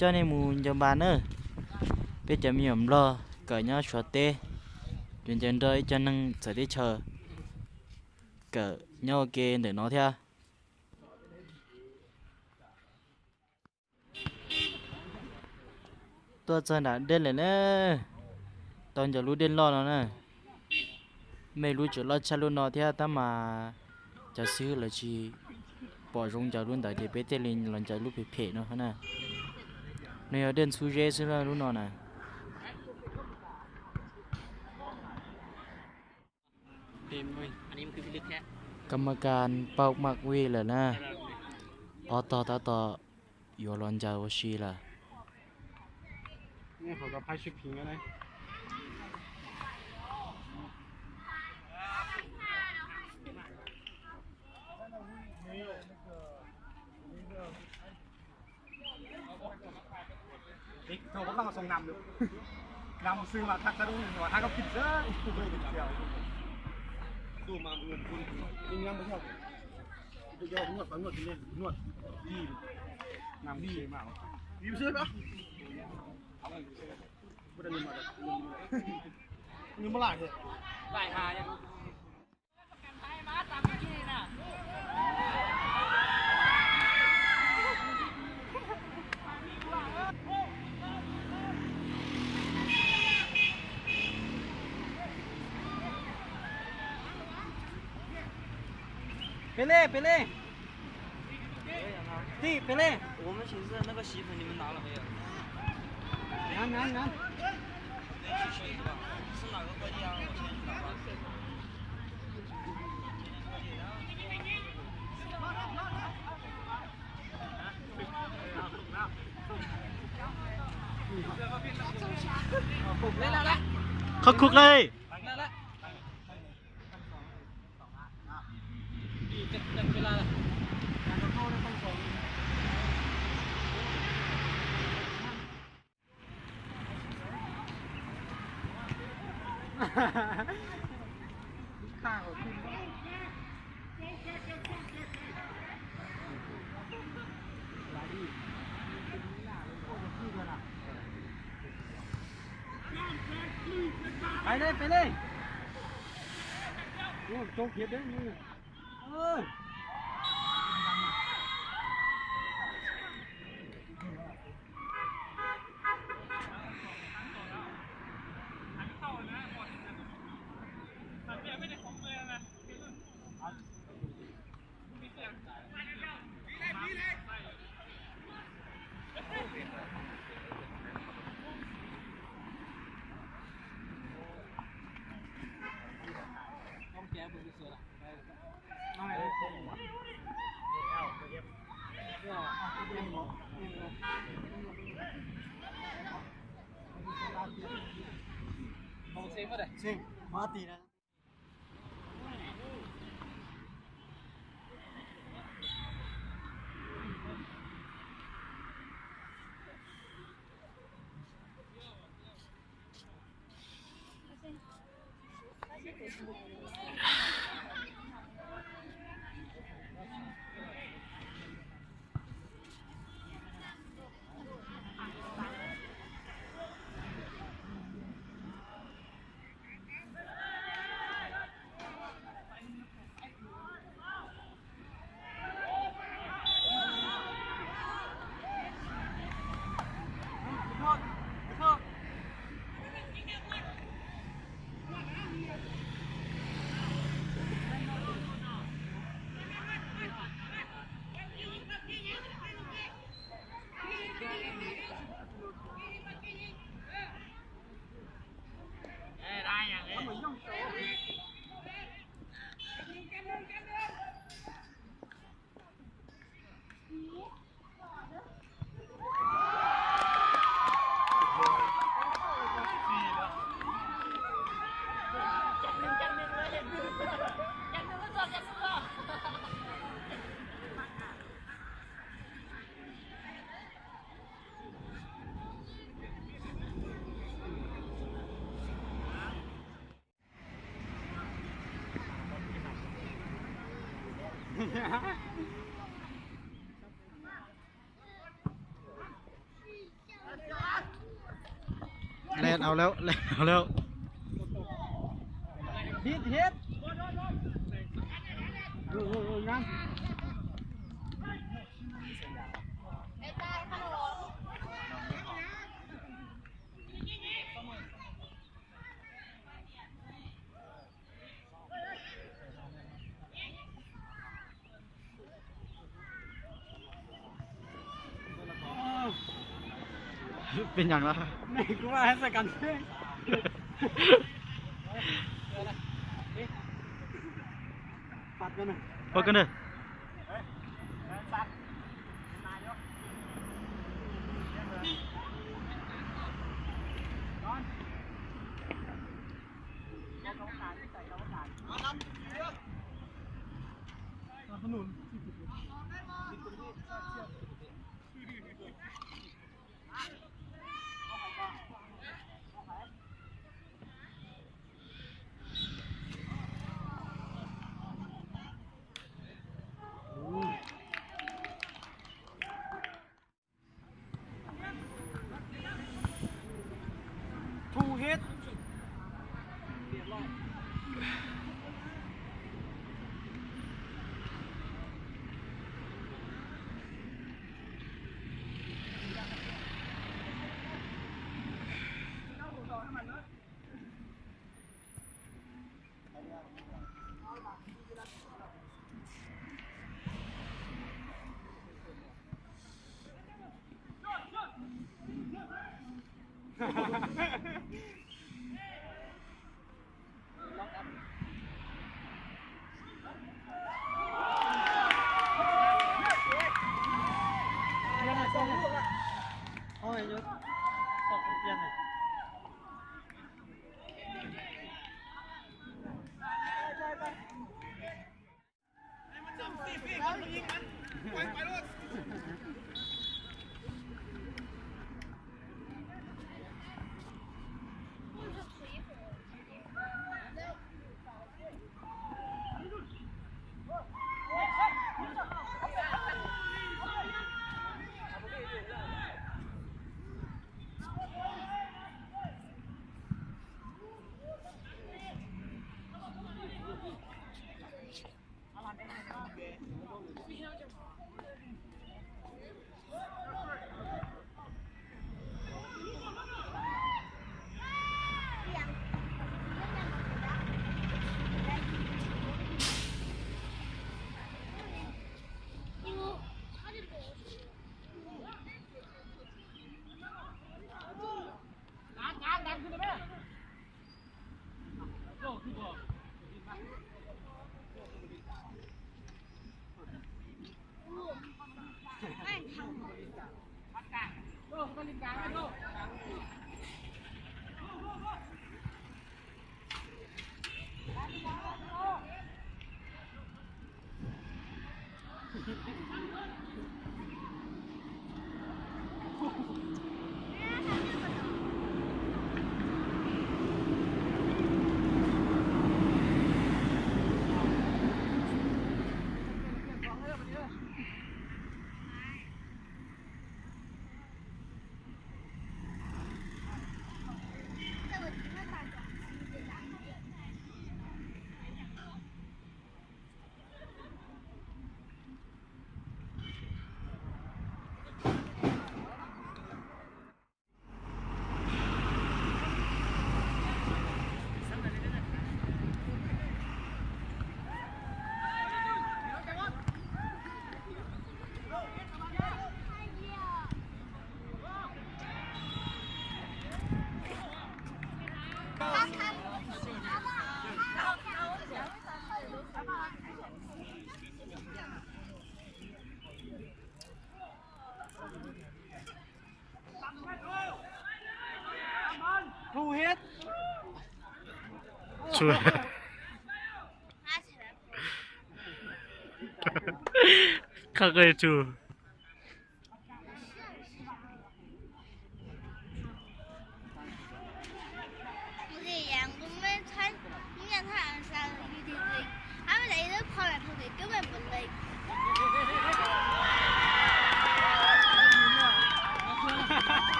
Coj nej mus ncaws npas na, peb cov me nyuam Nplog kawm nyob Suav teb, yuav ncaws nrog ib co neeg txawv teb chaws kawm nyob ua ke ntawm no thiab. Tuaj txog nram dej lawm na, tau ncaws lub dej loj no na. Mej lub tseem loj tshaj lub no thiab tab mas cov xib hwb lawv tsis pom zoo ncaws lub ntawd ces peb thiaj li los ncaws lub phem phem no na. Nws yog dej ntxhub zeb xwb lub no na. กรรมการ paub maj vij lawm na, ob tog tab tom yuav los ncaws ua si lawm. Ej, thaum koj maj xoo nam lawm, nam xwb mas thaj tsa dub nyuam thaj koj phim xwb, kuv kuj ib tias, kuv mas nws kuj ib nyuag nyob, kuv yog nyob pab nyob tim nej nyob, nam li mas, li xwb, nws muaj laj thiab. Pem li, pem li. Tij, pem li. 我们寝室那个洗衣粉你们拿了没有？拿，拿，拿。是哪个快递啊？我先去拿吧。 Khov khuv li. Pais li, pais li. Ua, tsoo khiav deb. Len au lawm, len au lawm. Peb nyeem na. Pab koj na. Thu hiv. Thu hiv. Tsum. Qhov koj tsum.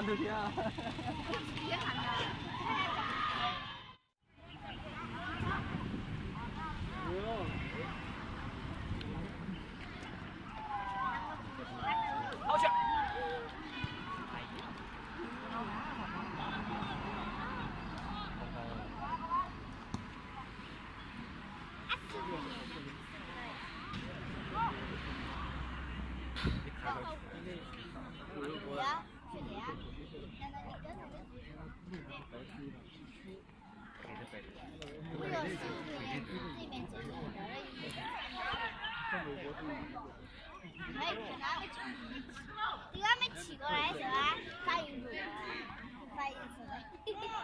Tirab me chim ko lawm xwb, fais yus lus, fais yus xwb.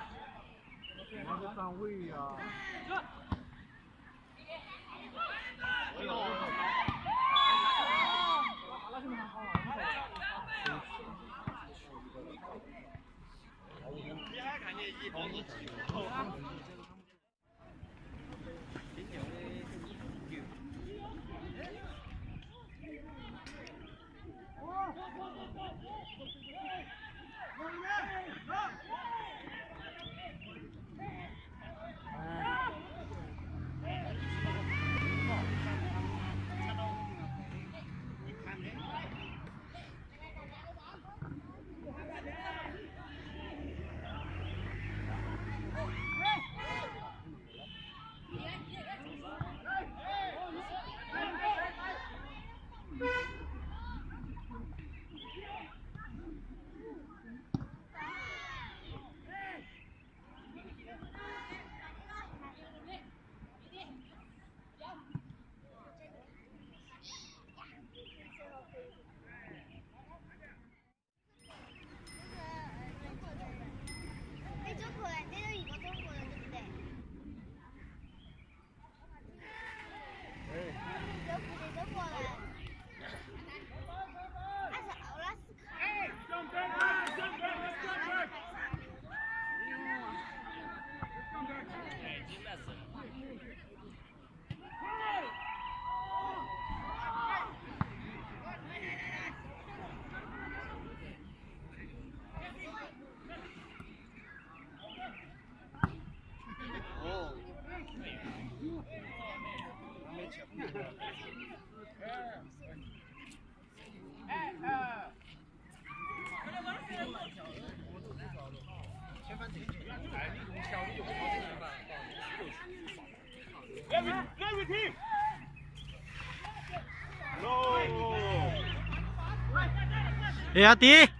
Ê, a tib.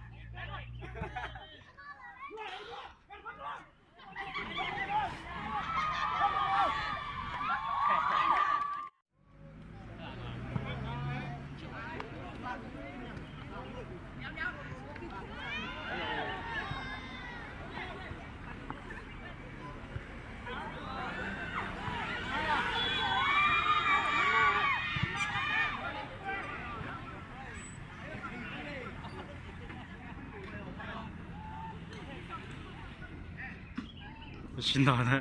Tsis nto na.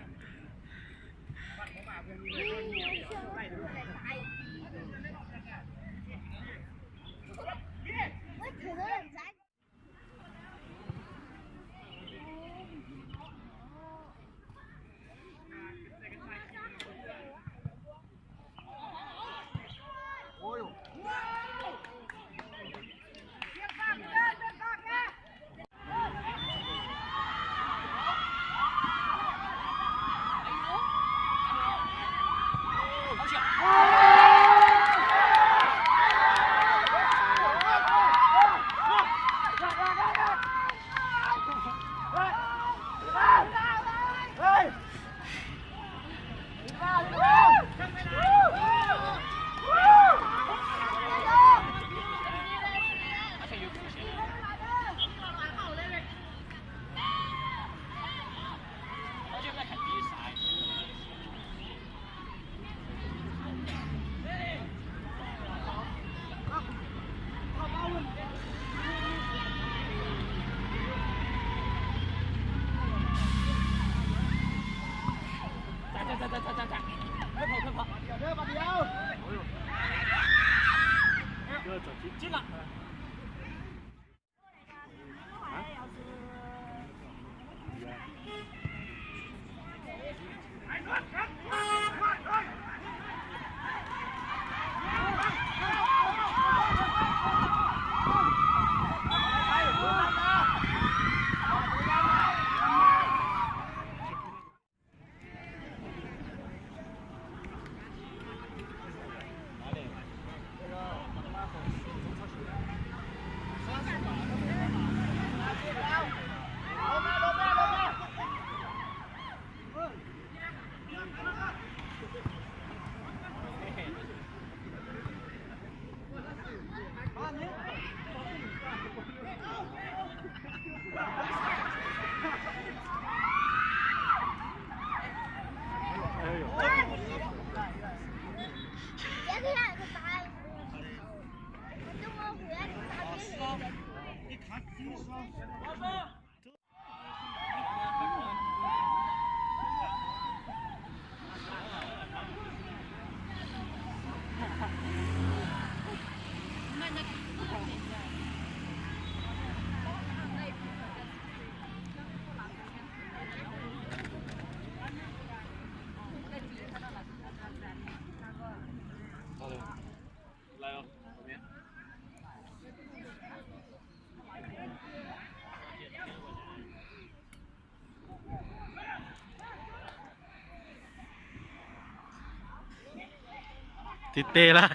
Tiv tes lawm.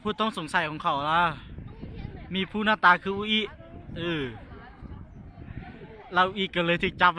ผู้ต้องสงสัยของเขานะ มีผู้หน้าตาคืออุอิ เออ เราอุอิก็เลยถูกจับ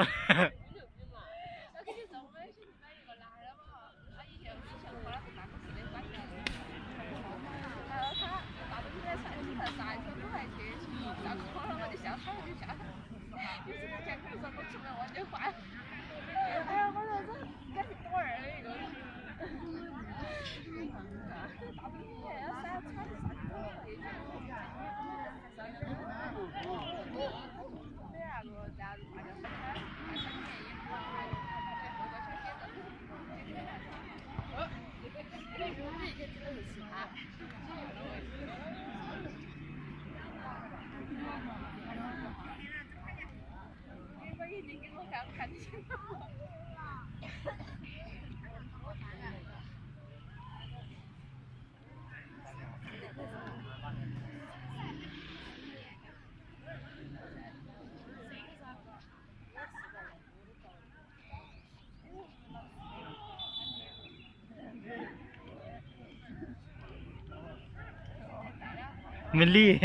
Meli.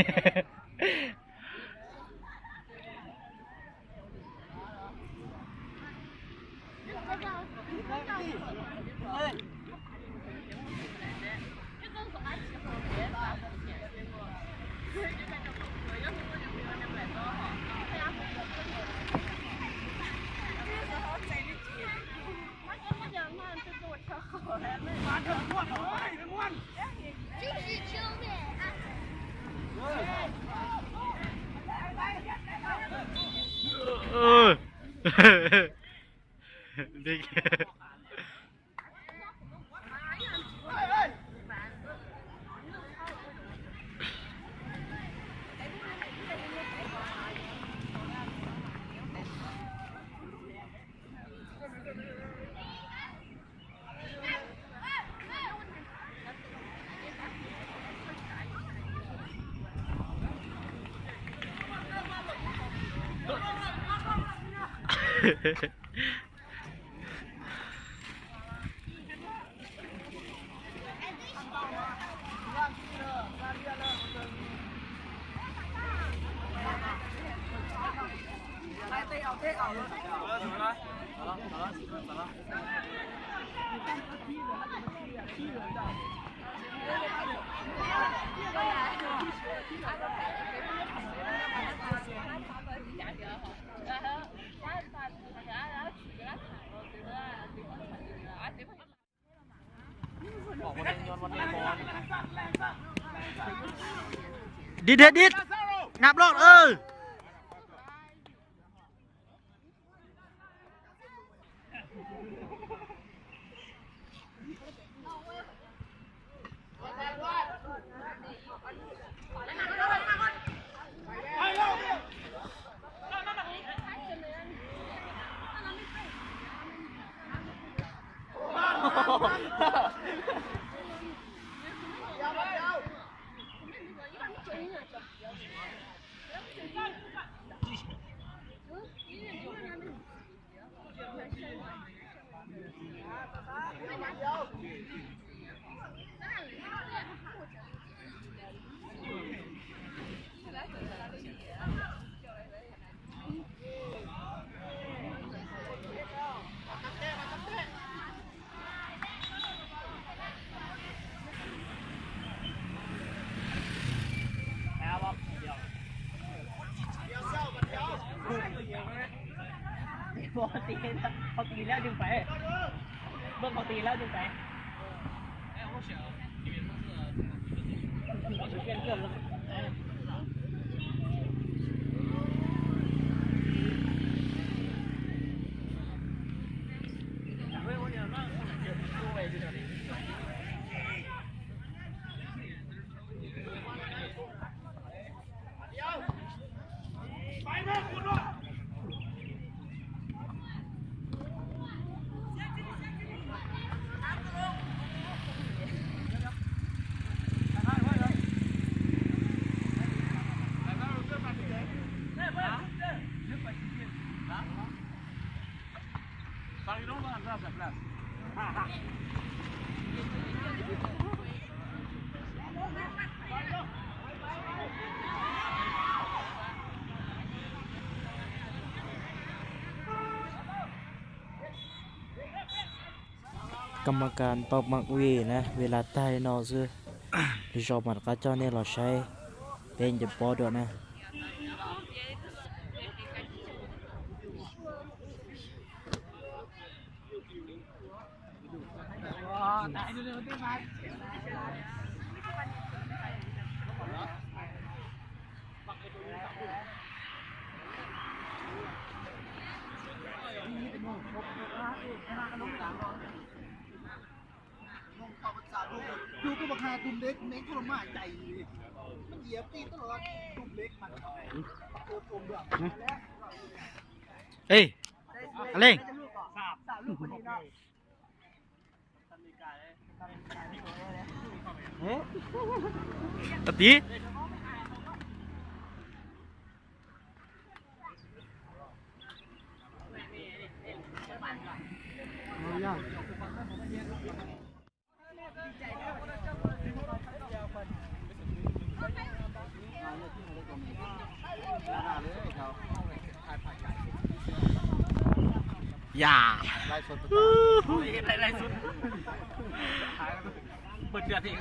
Dit, dit, dit. Nạp lộn, ừ. 问高低了就改。กรรมการเป่าหมากหวีดนะ เวลาใต้นอกซื่อ zos mas rov qab coj nej los saib, peb nce pob dua na. Ê, Leej, tao tib. Ya. Ua li, ua li, ua li.